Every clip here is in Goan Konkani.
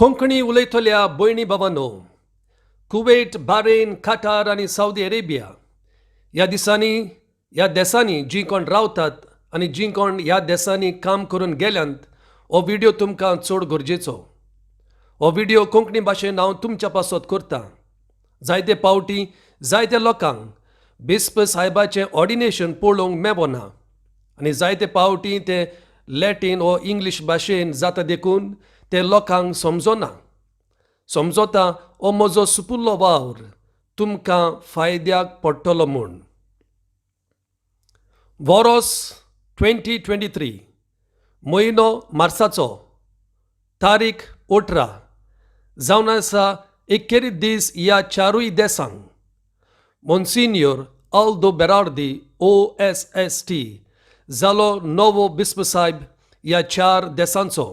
कोंकणी उलयतल्या भयणी भावांनो, कुवेट, बारेन, काटार आनी सावदी अरेबिया ह्या दिसांनी, ह्या देसांनी जीं कोण रावतात आनी जीं कोण ह्या देसांनी काम करून गेल्यांत, हो व्हिडियो तुमकां चड गरजेचो. हो व्हिडियो कोंकणी भाशेन हांव तुमच्या पासत करतां. जायते पावटी जायत्या लोकांक बिस्प सायबाचें ऑर्डिनेशन पळोवंक मेवना आनी जायते पावटी ते लॅटीन वो इंग्लीश भाशेन जाता, देखून ते लोकांक समजना. समजता हो म्हजो सुपुल्लो वावर तुमकां फायद्याक पडटलो म्हूण. वोरोस 2023, म्हयनो मार्साचो, तारीख 18 जावन आसा एकेरीत दीस ह्या चारूय देसांक मोन्सिन्योर आल्दो बेरार्दी OSST जालो नवो बिस्प सायब ह्या चार देसांचो.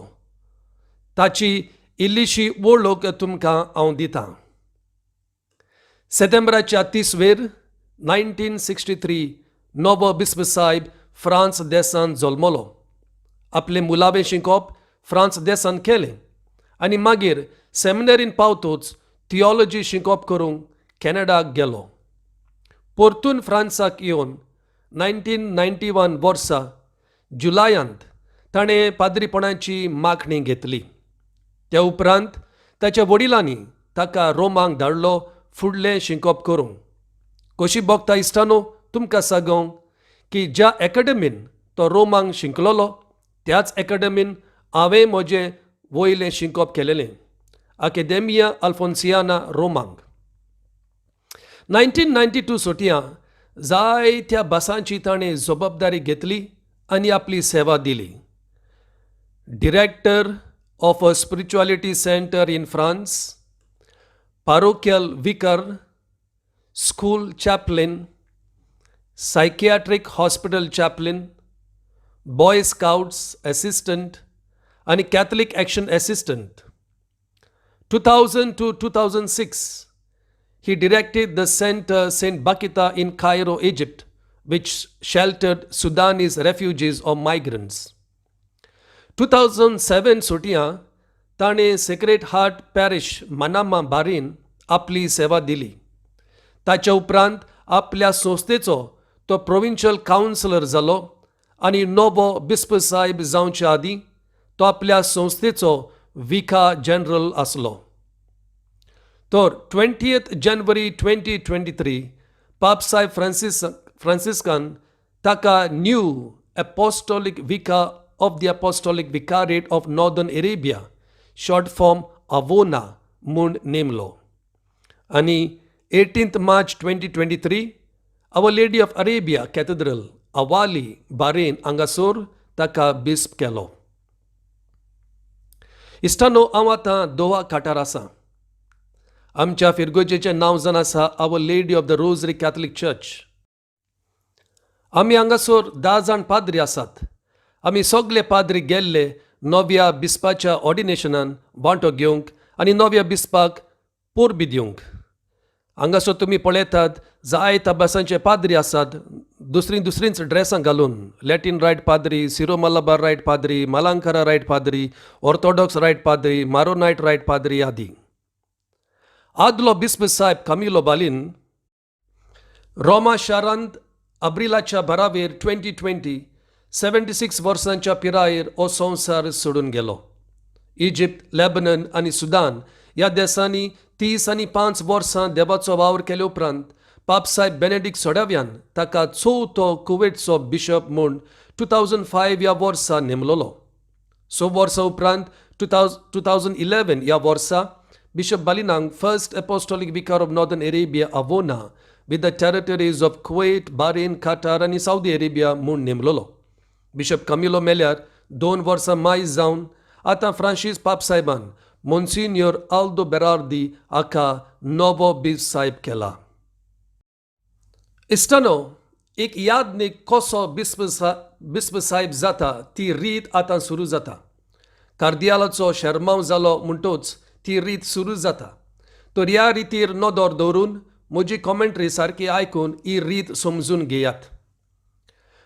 ताची इल्लीशी वळख तुमकां हांव दितां. सेतेंब्राच्या 30वेर 1963 नवो बिस्प सायब फ्रांस देसांत जल्मलो. आपलें मुलावें शिकोवप फ्रांस देसांत केलें आनी मागीर सेमिनरीन पावतूच थियोलॉजी शिकोवप करूंक कॅनडाक गेलो. परतून फ्रांसाक येवन 1991 वर्सा जुलायांत ताणें पाद्रीपणाची मागणी घेतली. त्या उपरांत ताच्या वडिलांनी ताका रोमाक धाडलो फुडलें शिकोवप करूंक. कशी भोगता इश्टानो तुमकां सांगूंक की ज्या एकाडमीन तो रोमाक शिकलोलो, त्याच एकाडमीन हांवें म्हजें वयलें शिकोवप केलेलें, अकेदेमिया अल्फोन्सियाना, रोमांक. 1992 सोटयां जायत्या भासांची ताणें जबाबदारी घेतली आनी आपली सेवा दिली. Director of a spirituality center in France, parochial vicar, school chaplain, psychiatric hospital chaplain, Boy Scouts assistant आनी Catholic Action assistant. 2000 to 2006, he directed the center St. Bakita in Cairo, Egypt, which sheltered Sudanese refugees or migrants. 2007 सुटयां ताणें सेक्रेड हार्ट पॅरिश, मनामा, बारीन आपली सेवा दिली. ताच्या उपरांत आपल्या संस्थेचो तो प्रोविन्शियल कावन्सिलर जालो आनी नवो बिस्प साहेब जावचे आदीं तो आपल्या संस्थेचो विका जनरल आसलो. तर 20th January 2023 पाप साहेब फ्रांसिस्कान ताका new Apostolic Vicar of the Apostolic Vicariate of Northern Arabia, short form AVONA, म्हूण नेमलो आनी 18th March 2023 Our Lady of Arabia Cathedral, Awali, Bahrain हांगासर ताका बिस्प केलो. इश्टानो, हांव आतां दोहा, काटार आसा. आमच्या फिरगोजेचें नांव जावन आसा Our Lady of the Rosary Catholic Church. आमी हांगासर 10 जाण पाद्री आसात. आमी सगले पाद्री गेल्ले नव्या बिस्पाच्या ऑर्डिनेशनान वांटो घेवंक आनी नव्या बिस्पाक परबी दिवंक. हांगासर तुमी पळयतात, जायत्या भासांचे पाद्री आसात, दुसरीं दुसरींच ड्रेसां घालून. लॅटीन रायट पाद्री, सिरो मलाबार रायट पाद्री, मलांकारा रायट पाद्री, ऑर्थोडॉक्स रायट पाद्री, मारोनायट रायट पाद्री आदी. आदलो बिस्प साहेब कामिलो बालीन रोमा शारांत अब्रिलाच्या 12वेर 2020 76 वर्सांच्या पिरायेर हो संवसार सोडून गेलो. इजिप्त, लेबनन आनी सुदान ह्या देशांनी 30 आनी 5 वर्सां देवाचो वावर केले उपरांत पापसाहेब बेनेडिक 16व्यान ताका चवथो कुवेटचो बिशप म्हूण 2005 ह्या वर्सा नेमलोलो. 6 वर्सां उपरांत 2011 ह्या वर्सा bishop बालिनांक First Apostolic Vicar of Northern Arabia, AVONA, with the territories of Kuwait, Bahrain, Qatar आनी सावदी अरेबिया म्हूण नेमलोलो. बिशप कमिलो मेल्यार 2 वर्सां मायज जावन आतां फ्रांसीस पापसाहेबान मोन्सिन्योर आल्दो बेरार्दी हाका नवो बिस्प साहेब केला. इश्टानो, एक यादनीक कसो बिस्प साहेब जाता ती रीत आतां सुरू जाता. कार्दियालाचो शेरमांव जालो म्हणटूच ती रीत सुरू जाता. तर ह्या रितीर नदर दवरून म्हजी कॉमेंट्री सारकी आयकून ही रीत समजून घेयात.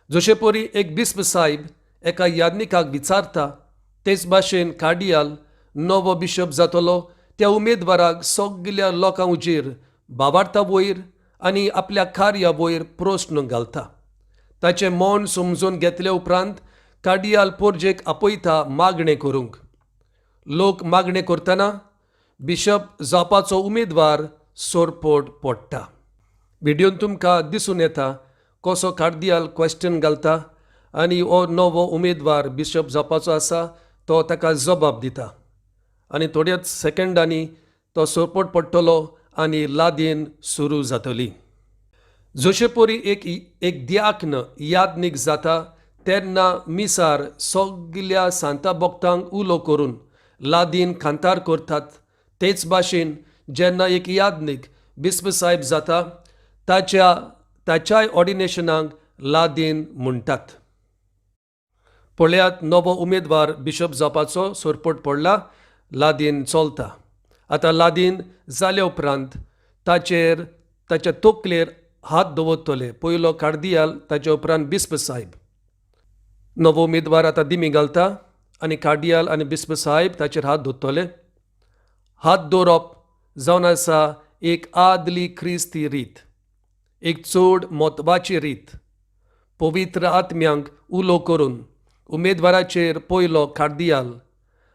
जशे परी एक बिस्प साहेब एका यादनिकाक विचारता, तेच भाशेन कार्डियाल नवो बिशप जातलो त्या उमेदवाराक सगल्या लोकां हुजीर भावार्था वयर आनी आपल्या कार्या वयर प्रस्न घालता. ताचें मन समजून घेतले उपरांत कार्डियाल पोरजेक आपयता मागणें करूंक. लोक मागणें करतना बिशप जावपाचो उमेदवार सोरपोट पडटा. व्हिडियोन तुमकां दिसून येता कसो कार्दियाल क्वेश्चन घालता आनी हो नवो उमेदवार बिशप जावपाचो आसा तो ताका जबाब दिता आनी थोड्याच सेकंडांनी तो सोरपोट पडटलो आनी लादीन सुरू जातली. जशे परी एक एक द्याक्न यादनीक जाता तेन्ना मिसार सगल्या सांता भक्तांक उलो करून लादीन कांतार करतात, तेच भाशेन जेन्ना एक यादनीक बिस्प सायब जाता ताच्या ताच्याय ऑर्डिनेशनाक लादीन म्हणटात. पळयात, नवो उमेदवार बिशप जावपाचो सोरपोट पडला, लादीन चलता. आतां लादीन जाल्या उपरांत ताचेर ताच्या तकलेर हात दवरतले, पयलो कार्दियाल, ताच्या उपरांत बिस्प सायब. नवो उमेदवार आतां दिमी घालता आनी कार्दियाल आनी बिस्प सायब ताचेर हात दवरतले. हात दवरप जावन आसा एक आदली क्रिस्ती रीत, एक चड म्हत्वाची रीत. पवित्र आत्म्यांक उलो करून उमेदवाराचेर पयलो कार्दियाल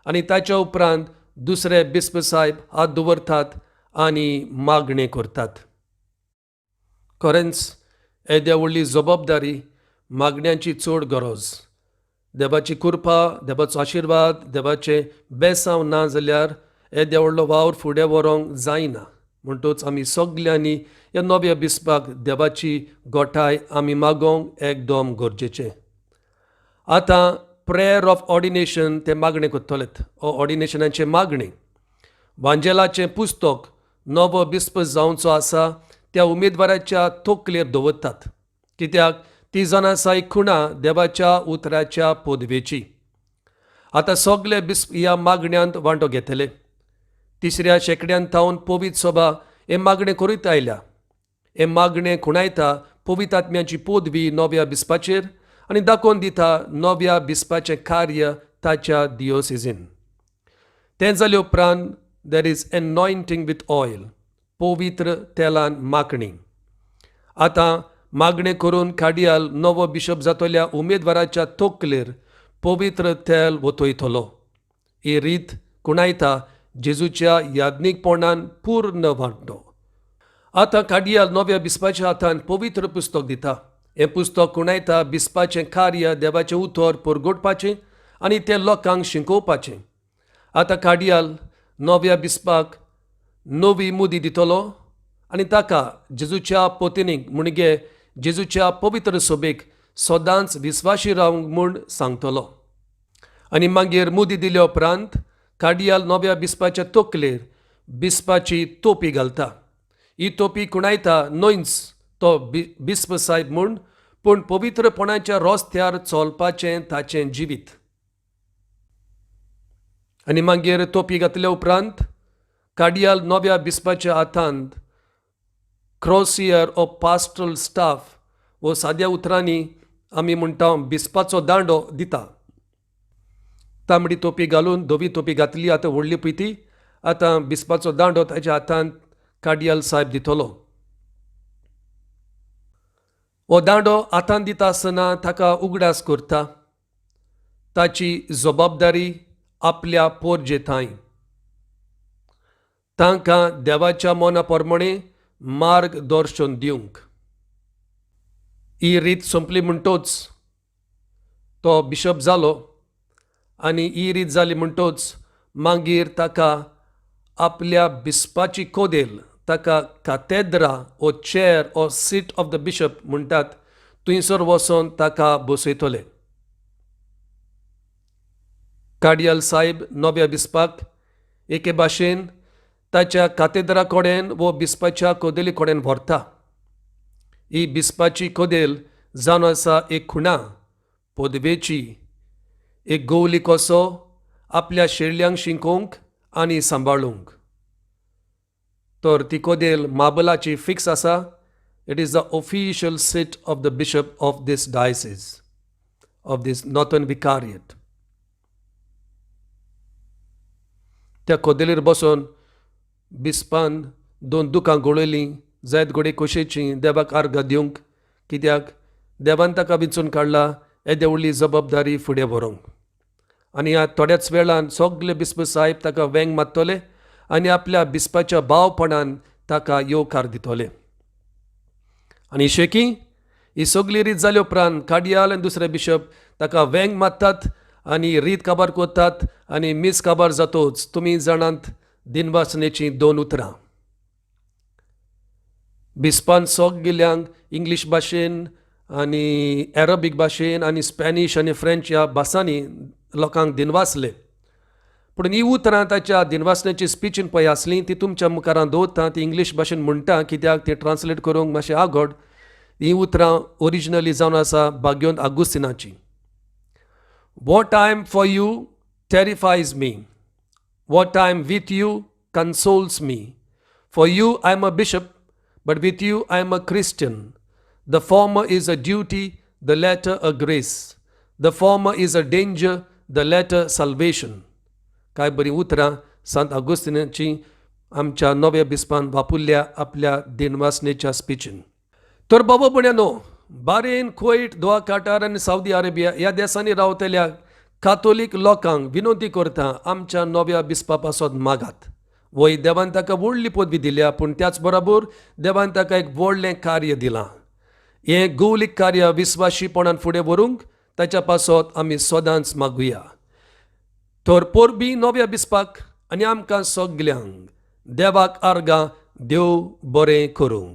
आनी ताच्या उपरांत दुसरे बिस्प सायब हात दवरतात आनी मागणें करतात. खरेंच येद्या व्हडली जबाबदारी, मागण्यांची चड गरज. देवाची कृपा, देवाचो आशिर्वाद, देवाचें बेसांव ना जाल्यार येद्या व्हडलो वावर फुडें व्हरूंक जायना. म्हणटूच आमी सगल्यांनी ह्या नव्या बिस्पाक देवाची गोठाय आमी मागोवंक एकदम गरजेचें. आतां प्रेयर ऑफ ऑर्डिनेशन ते मागणें करतलेत. हो ऑर्डिनेशनाचें मागणें. वांजेलाचें पुस्तक नवो बिस्प जावचो आसा त्या उमेदवाराच्या तकलेर दवरतात, कित्याक ती जावन आसा एक खुणा देवाच्या उतराच्या पदवेची. आतां सगले बिस्प ह्या मागण्यांत वांटो घेतले. तिसऱ्या शेंकड्यांत थावन पवित्र सभा हें मागणें करीत आयल्या. हें मागणें खुणायता पवित्र आत्म्याची पदवी नव्या बिस्पाचेर आनी दाखोवन दिता नव्या बिस्पाचें कार्य ताच्या दियोसिजीन. तें जाले उपरांत there is anointing with oil, पवित्र तेलान मागणी. आतां मागणें करून कार्डियाल नवो बिशप जातल्या उमेदवाराच्या तकलेर पवित्र तेल वतयतलो. ही रीत खुणायता जेजूच्या याज्ञीकपणान पूर्ण वांटो. आतां कार्डियाल नव्या बिस्पाच्या हातान पवित्र पुस्तक दिता. हें पुस्तक खुणायता बिस्पाचें कार्य देवाचें उतर परगटपाचें आनी तें लोकांक शिकोवपाचें. आतां कार्डियाल नव्या बिस्पाक नवी मुदी दितलो आनी ताका जेजूच्या पतिनीक म्हणजे जेजूच्या पवित्र सभेक सदांच विस्वाशी रावंक म्हूण सांगतलो. आनी मागीर मुदी दिल्या उपरांत कार्डियाल नव्या बिस्पाच्या तकलेर बिस्पाची तोपी घालता. ही तोपी खुणायता न्हयच तो बिस्प सायब म्हूण, पूण पवित्रपणाच्या रस्त्यार चलपाचें ताचें जिवीत. आनी मागीर तोपी घातल्या उपरांत कार्डियाल नव्या बिस्पाच्या हातांत क्रोसियर ओ पास्ट्रल स्टाफ वो साद्या उतरांनी आमी म्हणटा बिस्पाचो दांडो दिता. तांबडी तोपी घालून धवी तोपी घातली आतां व्हडली पळय ती. आतां बिस्पाचो दांडो ताच्या हातांत कार्डियाल सायब दितलो. हो दांडो हातांत दिता आसतना ताका उगडास करता ताची जबाबदारी आपल्या पोरजेथांय, तांकां देवाच्या मना प्रमाणें मार्गदर्शन दिवंक. ही रीत सोंपली म्हणटोच तो बिशप जालो आनी ही रीत जाली म्हणटोच मागीर ताका आपल्या बिस्पाची कोदेल, ताका कातेद्रा ओ chair or seat of the bishop म्हणटात, थंयसर वचोन ताका बसयतले. कार्डियाल सायब नव्या बिस्पाक एके भाशेन ताच्या कातेद्रा कडेन वो बिस्पाच्या कोदेली कडेन व्हरता. ही बिस्पाची कोदेल जावन आसा एक खुणा पदवेची, एक गोवली कसो आपल्या शेळ्यांक शिकोवंक आनी सांबाळूंक. तर ती कोदेल मार्बलाची फिक्स आसा. It is the official seat of the bishop of this diocese, of this northern vicariate. त्या कदेलीर बसून बिस्पान दोन दुकां गळयलीं, जायत घडये खोशेचीं, देवाक आर्गां दिवंक, कित्याक देवान ताका विंचून काडला येदे व्हडली जबाबदारी फुडें व्हरूंक. आनी ह्या थोड्याच वेळान सगले बिस्प साहेब ताका वेंग मारतले आनी आपल्या बिस्पाच्या भावपणान ताका येवकार दितले. आनी शेकी ही सगली रीत जाले उपरांत काडयाल आनी दुसरे बिशप ताका वेंग मारतात आनी रीत काबार करतात आनी मीस काबार जातोच तुमी जाणात दिनवासनेचीं दोन उतरां. बिस्पान सगल्यांक इंग्लीश भाशेन आनी अरबीक भाशेन आनी स्पॅनीश आनी फ्रेंच ह्या भासांनी लोकांक दिनवासले. पूण हीं उतरां ताच्या दिनवासण्याची स्पिचीन पळय आसलीं ती तुमच्या मुखार दवरता. ती इंग्लीश भाशेन म्हणटा कित्याक ती ट्रान्सलेट करूंक मातशें आगोड. हीं उतरां ओरिजिनली जावन आसा भाग्योन आगुस्तिनाची. What I am for you terrifies me, what I am with you consoles me. For you I am a bishop, but with you I am a Christian. The former is a duty, the latter a grace. The former is a danger, the latter salvation. काय बरीं उतरां सांत आगुस्तिनाची आमच्या नव्या बिस्पान वापुरल्या आपल्या दिनवासनेच्या स्पिचीन. तर बाबा भयण्यानो, बारेन, कुवैट, दोहा, काटार आनी सावदी अरेबिया ह्या देशांनी रावतल्या कातोलीक लोकांक विनंती करता, आमच्या नव्या बिस्पा पासत मागात. वय, देवान ताका व्हडली पदवी दिल्या, पूण त्याच बरोबर देवान ताका एक व्हडलें कार्य दिलां. हें गौलीक कार्य विस्वाशीपणान फुडें व्हरूंक ताच्या पासत आमी सदांच मागुया. तर परबीं नव्या बिस्पाक आनी आमकां सगल्यांक. देवाक आर्गां. देव बरें करूं.